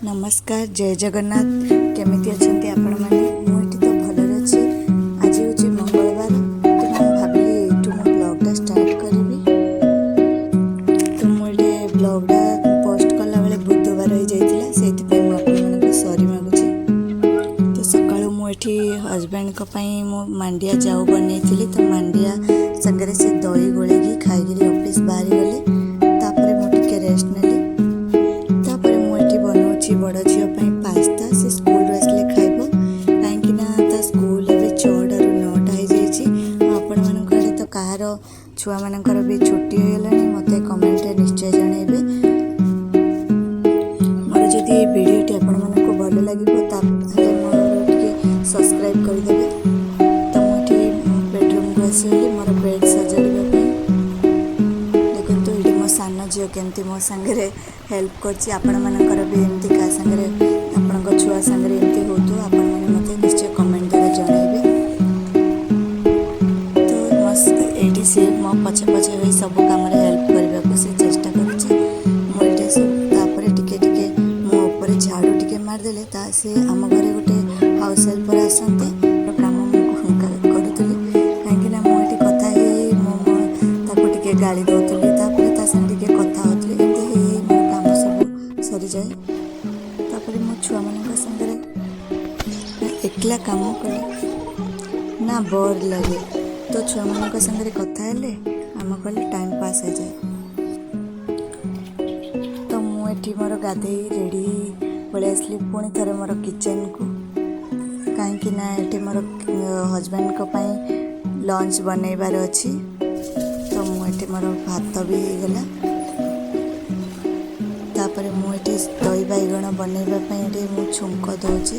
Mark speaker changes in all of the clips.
Speaker 1: ନମସ୍କାର, ଜୟ ଜଗନ୍ନାଥ। କେମିତି ଅଛନ୍ତି ଆପଣମାନେ? ମୁଁ ଏଠି ତ ଭଲରେ ଅଛି। ଆଜି ହେଉଛି ମଙ୍ଗଳବାର, ତ ମୁଁ ଭାବିଲି ଏଇଠୁ ମୁଁ ବ୍ଲଗ୍ଟା ଷ୍ଟାର୍ଟ କରିବି। ତ ମୁଁ ଏଠି ବ୍ଲଗ୍ଟା ପୋଷ୍ଟ କଲାବେଳେ ବୁଧବାର ହେଇଯାଇଥିଲା, ସେଇଥିପାଇଁ ମୁଁ ଆପଣମାନଙ୍କୁ ସରି ମାଗୁଛି। ତ ସକାଳୁ ମୁଁ ଏଠି ହଜବେଣ୍ଡଙ୍କ ପାଇଁ ମୁଁ ମାଣ୍ଡିଆ ଯାଉ ବନେଇଥିଲି। ତ ମାଣ୍ଡିଆ ସାଙ୍ଗରେ ସେ ଦହି ଗୋଳେଇକି ଖାଇକିରି ଅଫିସ୍ ବାହାରିଗଲେ। ତାପରେ ମୁଁ ଟିକେ ରେଷ୍ଟ ନେଲି। ତାପରେ ମୁଁ ଏଠି ବନାଉଛି ବଡ଼ ଝିଅ ପାଇଁ ପାସ୍ତା। ସେ ସ୍କୁଲରୁ ଆସିଲେ ଖାଇବ, କାହିଁକି ନା ତା ସ୍କୁଲ ଏବେ 6ଟାରୁ 9ଟା ହେଇଯାଇଛି। ଆଉ ଆପଣମାନଙ୍କ ଆଡ଼େ ତ କାହାର ଛୁଆମାନଙ୍କର ବି ଛୁଟି ହୋଇଗଲାଣି, ମୋତେ କମେଣ୍ଟରେ ନିଶ୍ଚୟ ଜଣାଇବେ। ମୋର ଯଦି ଏ ଭିଡ଼ିଓଟି ଆପଣମାନଙ୍କୁ ଭଲ ଲାଗିବ, ତାହେଲେ ମୋର ଟିକେ ସବସ୍କ୍ରାଇବ୍ କରିଦେବେ। ତ ମୁଁ ଏଠି ବେଡ଼ରୁମ୍କୁ ଆସିଗଲି ମୋର ବେଡ଼୍ ସଜାଡ଼ିବା ପାଇଁ। ଦେଖନ୍ତୁ, ଏଇଠି ମୋ ସାନ ଝିଅ କେମିତି ମୋ ସାଙ୍ଗରେ ହେଲ୍ପ କରୁଛି। ଆପଣମାନଙ୍କର ବି ଏମିତି କାହା ସାଙ୍ଗରେ, ଆପଣଙ୍କ ଛୁଆ ସାଙ୍ଗରେ ଏମିତି ହେଉଥିବ, ଆପଣମାନେ ମୋତେ ନିଶ୍ଚୟ କମେଣ୍ଟ ଦ୍ୱାରା ଜଣାଇବେ। ତ ଏଇଠି ସିଏ ମୋ ପଛେ ପଛେ ହୋଇ ସବୁ କାମରେ ହେଲ୍ପ କରିବାକୁ ସେ ଚେଷ୍ଟା କରୁଛି। ମୁଁ ଏଇଠି ସବୁ ତାପରେ ଟିକେ ଟିକେ ମୋ ଉପରେ ଝାଡ଼ୁ ଟିକେ ମାରିଦେଲେ ତା ସେ ଆମ ଘରେ ଗୋଟେ ହାଉସ୍ ହେଲ୍ପର ଆସନ୍ତି। କାମ ମୁଁ କରୁଥିଲି, କାହିଁକିନା ମୁଁ ଏଠି କଥା ହେଇ ମୁଁ ତାକୁ ଟିକେ ଗାଳି ଦେଉଥିଲି, ତାପରେ ତା ସାଙ୍ଗେ ଟିକେ କଥା ହେଉଥିଲି। ଏମିତି ହେଇ ହେଇ ମୋର କାମ ସବୁ ସରିଯାଏ। ତାପରେ ମୁଁ ଛୁଆମାନଙ୍କ ସାଙ୍ଗରେ ଏକଲା କାମ କଲେ ନା ବୋର୍ ଲାଗେ, ତ ଛୁଆମାନଙ୍କ ସାଙ୍ଗରେ କଥା ହେଲେ କାମ କଲେ ଟାଇମ୍ ପାସ୍ ହେଇଯାଏ। ତ ମୁଁ ଏଠି ମୋର ଗାଧେଇ ରେଡ଼ି ପଳେଇ ଆସିଲି ପୁଣି ଥରେ ମୋର କିଚେନ୍କୁ, କାହିଁକି ନା ଏଠି ମୋର ହଜବେଣ୍ଡଙ୍କ ପାଇଁ ଲଞ୍ଚ ବନେଇବାର ଅଛି। ତ ମୁଁ ଏଠି ମୋର ଭାତ ବି ହେଇଗଲା। ତାପରେ ମୁଁ ଏଠି ଦହି ବାଇଗଣ ବନେଇବା ପାଇଁ ଏଠି ମୁଁ ଛୁଙ୍କ ଦେଉଛି।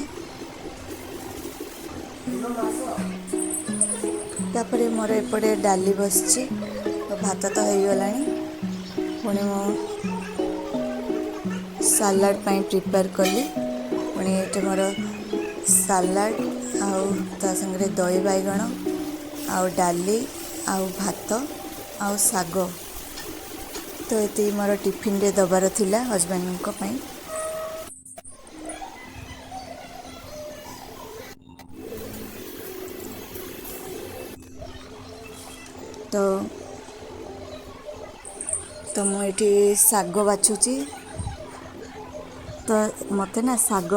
Speaker 1: ତାପରେ ମୋର ଏପଟେ ଡାଲି ବସିଛି, ଭାତ ତ ହେଇଗଲାଣି। ପୁଣି ମୁଁ ସାଲାଡ଼ ପାଇଁ ପ୍ରିପେୟାର କଲି। ପୁଣି ଏଠି ମୋର ସାଲାଡ଼ ଆଉ ତା ସାଙ୍ଗରେ ଦହି ବାଇଗଣ ଆଉ ଡାଲି ଆଉ ଭାତ ଆଉ ଶାଗ। ତ ଏତିକି ମୋର ଟିଫିନରେ ଦେବାର ଥିଲା ହଜବେଣ୍ଡଙ୍କ ପାଇଁ। ତ ମୁଁ ଏଠି ଶାଗ ବାଛୁଛି। ତ ମୋତେ ନା ଶାଗ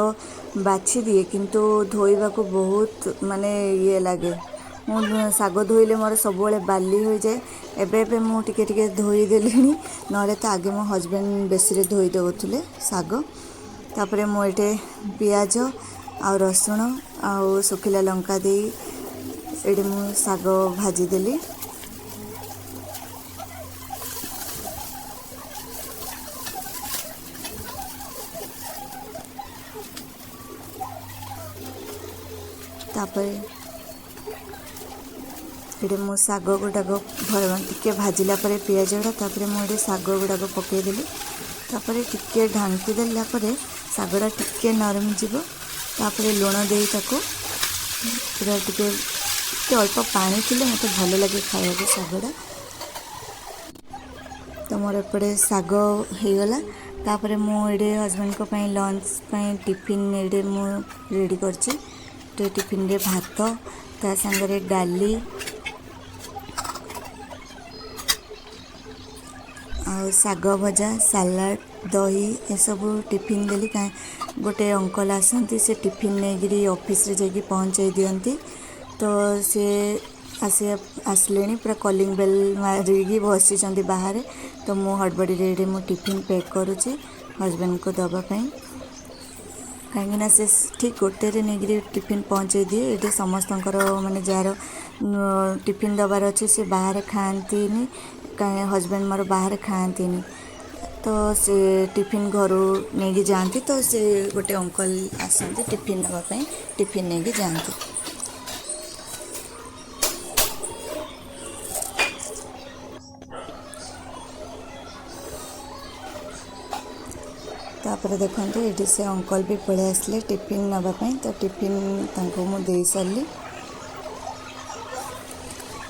Speaker 1: ବାଛି ଦିଏ, କିନ୍ତୁ ଧୋଇବାକୁ ବହୁତ ମାନେ ଇଏ ଲାଗେ। ମୁଁ ଶାଗ ଧୋଇଲେ ମୋର ସବୁବେଳେ ବାଲି ହୋଇଯାଏ। ଏବେ ଏବେ ମୁଁ ଟିକେ ଟିକେ ଧୋଇଦେଲିଣି, ନହେଲେ ତ ଆଗେ ମୋ ହଜବେଣ୍ଡ ବେଶୀରେ ଧୋଇ ଦେଉଥିଲେ ଶାଗ। ତାପରେ ମୁଁ ଏଠି ପିଆଜ ଆଉ ରସୁଣ ଆଉ ଶୁଖିଲା ଲଙ୍କା ଦେଇ ଏଠି ମୁଁ ଶାଗ ଭାଜିଦେଲି। ତାପରେ ଏଠି ମୁଁ ଶାଗ ଗୁଡ଼ାକ ଟିକେ ଭାଜିଲା ପରେ ପିଆଜ ଗୁଡ଼ା, ତାପରେ ମୁଁ ଏଠି ଶାଗ ଗୁଡ଼ାକ ପକାଇଦେଲି। ତାପରେ ଟିକେ ଢାଙ୍କି ଦେଲା ପରେ ଶାଗଟା ଟିକେ ନରମ ଯିବ। ତାପରେ ଲୁଣ ଦେଇ ତାକୁ ପୁରା ଟିକେ ଟିକେ ଅଳ୍ପ ପାଣି ଥିଲେ ମୋତେ ଭଲ ଲାଗେ ଖାଇବାକୁ ଶାଗଟା। ତ ମୋର ଏପଟେ ଶାଗ ହେଇଗଲା। ତାପରେ ମୁଁ ଏଠି ହଜବେଣ୍ଡଙ୍କ ପାଇଁ ଲଞ୍ଚ ପାଇଁ ଟିଫିନ୍ ଏଠି ମୁଁ ରେଡ଼ି କରିଛି। ଟିକେ ଟିଫିନ୍ରେ ଭାତ, ତା ସାଙ୍ଗରେ ଡାଲି ଆଉ ଶାଗ ଭଜା, ସାଲାଡ଼, ଦହି ଏସବୁ ଟିଫିନ୍ ଦେଲି। କାହିଁ ଗୋଟେ ଅଙ୍କଲ ଆସନ୍ତି, ସେ ଟିଫିନ୍ ନେଇକିରି ଅଫିସରେ ଯାଇକି ପହଞ୍ଚାଇ ଦିଅନ୍ତି। ତ ସେ ଆସିଲେଣି, ପୁରା କଲିଂ ବେଲ୍ ମାରିକି ବସିଛନ୍ତି ବାହାରେ। ତ ମୁଁ ହଡ଼ବଡ଼ିରେ ଏଇଠି ମୁଁ ଟିଫିନ୍ ପ୍ୟାକ୍ କରୁଛି ହଜବେଣ୍ଡଙ୍କୁ ଦେବା ପାଇଁ, କାହିଁକିନା ସେ ଠିକ୍ ଗୋଟେରେ ନେଇକିରି ଟିଫିନ୍ ପହଞ୍ଚାଇ ଦିଏ। ଏଇଠି ସମସ୍ତଙ୍କର ମାନେ ଯାହାର ଟିଫିନ୍ ଦେବାର ଅଛି, ସେ ବାହାରେ ଖାଆନ୍ତିନି, କାହିଁ ହଜବେଣ୍ଡ ମୋର ବାହାରେ ଖାଆନ୍ତିନି, ତ ସେ ଟିଫିନ୍ ଘରୁ ନେଇକି ଯାଆନ୍ତି। ତ ସେ ଗୋଟେ ଅଙ୍କଲ ଆସନ୍ତି ଟିଫିନ୍ ନେବା ପାଇଁ, ଟିଫିନ୍ ନେଇକି ଯାଆନ୍ତି। ତାପରେ ଦେଖନ୍ତୁ, ଏଇଠି ସେ ଅଙ୍କଲ ବି ପଳେଇ ଆସିଲେ ଟିଫିନ୍ ନେବା ପାଇଁ। ତ ଟିଫିନ୍ ତାଙ୍କୁ ମୁଁ ଦେଇସାରିଲି।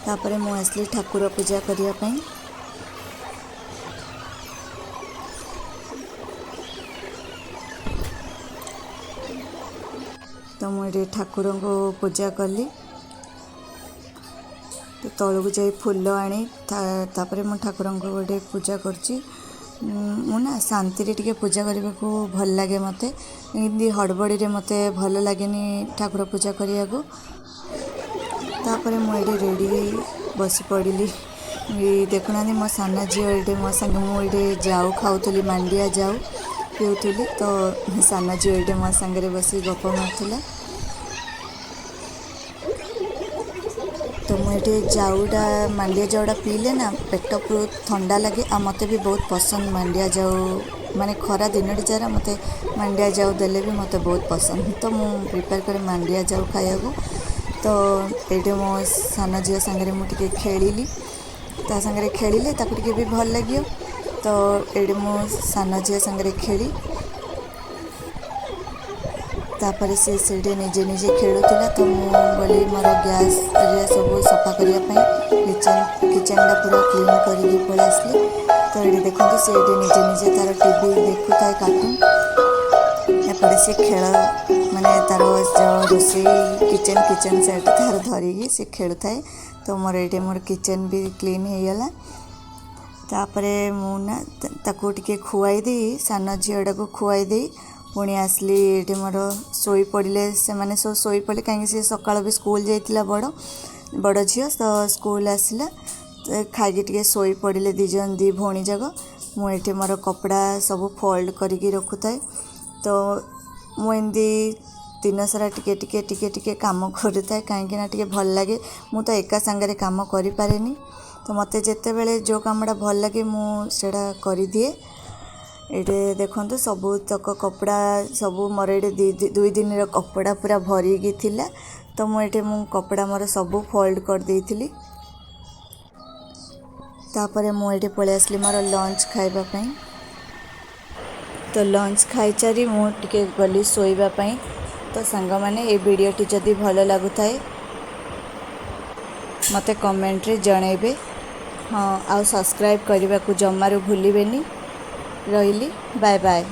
Speaker 1: ତାପରେ ମୁଁ ଆସିଲି ଠାକୁର ପୂଜା କରିବା ପାଇଁ। ତ ମୁଁ ଏଠି ଠାକୁରଙ୍କୁ ପୂଜା କଲି। ତ ତଳକୁ ଯାଇ ଫୁଲ ଆଣି ତାପରେ ମୁଁ ଠାକୁରଙ୍କୁ ଗୋଟେ ପୂଜା କରୁଛି। ମୁଁ ନା ଶାନ୍ତିରେ ଟିକେ ପୂଜା କରିବାକୁ ଭଲ ଲାଗେ ମୋତେ। ଏମିତି ହଡ଼ବଡ଼ିରେ ମୋତେ ଭଲ ଲାଗେନି ଠାକୁର ପୂଜା କରିବାକୁ। ତାପରେ ମୁଁ ଏଇଠି ରେଡ଼ି ହେଇ ବସି ପଡ଼ିଲି। ଏଇ ଦେଖୁନାହାନ୍ତି, ମୋ ସାନ ଝିଅ ଏଇଠି ମୋ ସାଙ୍ଗେ। ମୁଁ ଏଇଠି ଯାଉ ଖାଉଥିଲି, ମାଣ୍ଡିଆ ଯାଉ ପିଉଥିଲି, ତ ସାନ ଝିଅ ଏଇଠି ମୋ ସାଙ୍ଗରେ ବସି ଗପ ମାରୁଥିଲା। ତ ମୁଁ ଏଠି ଯାଉଟା, ମାଣ୍ଡିଆ ଯାଉଟା ପିଇଲେ ନା ପେଟ ବହୁତ ଥଣ୍ଡା ଲାଗେ, ଆଉ ମୋତେ ବି ବହୁତ ପସନ୍ଦ ମାଣ୍ଡିଆ ଯାଉ। ମାନେ ଖରା ଦିନଟି ଯାରା ମୋତେ ମାଣ୍ଡିଆ ଯାଉ ଦେଲେ ବି ମୋତେ ବହୁତ ପସନ୍ଦ। ତ ମୁଁ ପ୍ରିଫର୍ କରେ ମାଣ୍ଡିଆ ଯାଉ ଖାଇବାକୁ। ତ ଏଇଠି ମୋ ସାନ ଝିଅ ସାଙ୍ଗରେ ମୁଁ ଟିକେ ଖେଳିଲି। ତା ସାଙ୍ଗରେ ଖେଳିଲେ ତାକୁ ଟିକେ ବି ଭଲ ଲାଗିବ। ତ ଏଇଠି ମୁଁ ସାନ ଝିଅ ସାଙ୍ଗରେ ଖେଳି, ତାପରେ ସେ ସେଇଠି ନିଜେ ନିଜେ ଖେଳୁଥିଲା। ତ ମୁଁ ଗଲି ମୋର ଗ୍ୟାସ୍ ଏରିଆ ସବୁ ସଫା କରିବା ପାଇଁ। କିଚେନ୍ଟା ପୁରା କ୍ଲିନ୍ କରିକି ପଳେଇ ଆସିଲି। ତ ଏଇଠି ଦେଖନ୍ତୁ, ସେ ଏଇଠି ନିଜେ ନିଜେ ତାର ଟିଭି ଦେଖୁଥାଏ କାର୍ଟୁନ୍। ଏପଟେ ସେ ଖେଳ, ମାନେ ତାର ଯେଉଁ ରୋଷେଇ କିଚେନ୍ ସେଟ୍ ତାର ଧରିକି ସେ ଖେଳୁଥାଏ। ତ ମୋର ଏଇଠି ମୋର କିଚେନ୍ ବି କ୍ଲିନ୍ ହେଇଗଲା। ତାପରେ ମୁଁ ନା ତାକୁ ଟିକେ ଖୁଆଇ ଦେଇ, ସାନ ଝିଅଟାକୁ ଖୁଆଇ ଦେଇ ପୁଣି ଆସିଲି। ଏଇଠି ମୋର ଶୋଇପଡ଼ିଲେ ସେମାନେ ସବୁ, ଶୋଇପଡ଼ିଲେ, କାହିଁକି ସେ ସକାଳୁ ବି ସ୍କୁଲ ଯାଇଥିଲା। ବଡ଼ ବଡ଼ ଝିଅ ତ ସ୍କୁଲ ଆସିଲା, ତ ଖାଇକି ଟିକେ ଶୋଇପଡ଼ିଲେ ଦୁଇ ଜଣ, ଦୁଇ ଭଉଣୀ ଯାକ। ମୁଁ ଏଠି ମୋର କପଡ଼ା ସବୁ ଫୋଲ୍ଡ କରିକି ରଖୁଥାଏ। ତ ମୁଁ ଏମିତି ଦିନସାରା ଟିକେ ଟିକେ ଟିକେ ଟିକେ କାମ କରୁଥାଏ, କାହିଁକି ନା ଟିକେ ଭଲ ଲାଗେ। ମୁଁ ତ ଏକା ସାଙ୍ଗରେ କାମ କରିପାରେନି। ତ ମୋତେ ଯେତେବେଳେ ଯେଉଁ କାମଟା ଭଲ ଲାଗେ, ମୁଁ ସେଇଟା କରିଦିଏ। ଏଇଠି ଦେଖନ୍ତୁ, ସବୁତକ କପଡ଼ା ସବୁ ମୋର ଏଇଠି 2 ଦିନର କପଡ଼ା ପୁରା ଭରିକି ଥିଲା। ତ ମୁଁ ଏଇଠି ମୁଁ କପଡ଼ା ମୋର ସବୁ ଫୋଲ୍ଡ କରିଦେଇଥିଲି। ତାପରେ ମୁଁ ଏଇଠି ପଳେଇ ଆସିଲି ମୋର ଲଞ୍ଚ ଖାଇବା ପାଇଁ। ତ ଲଞ୍ଚ ଖାଇସାରି ମୁଁ ଟିକେ ଗଲି ଶୋଇବା ପାଇଁ। ତ ସାଙ୍ଗମାନେ, ଏ ଭିଡ଼ିଓଟି ଯଦି ଭଲ ଲାଗୁଥାଏ, ମୋତେ କମେଣ୍ଟରେ ଜଣାଇବେ। ହଁ, ଆଉ ସବସ୍କ୍ରାଇବ୍ କରିବାକୁ ଜମାରୁ ଭୁଲିବେନି। ରହିଲି, ବାଏ ବାଏ।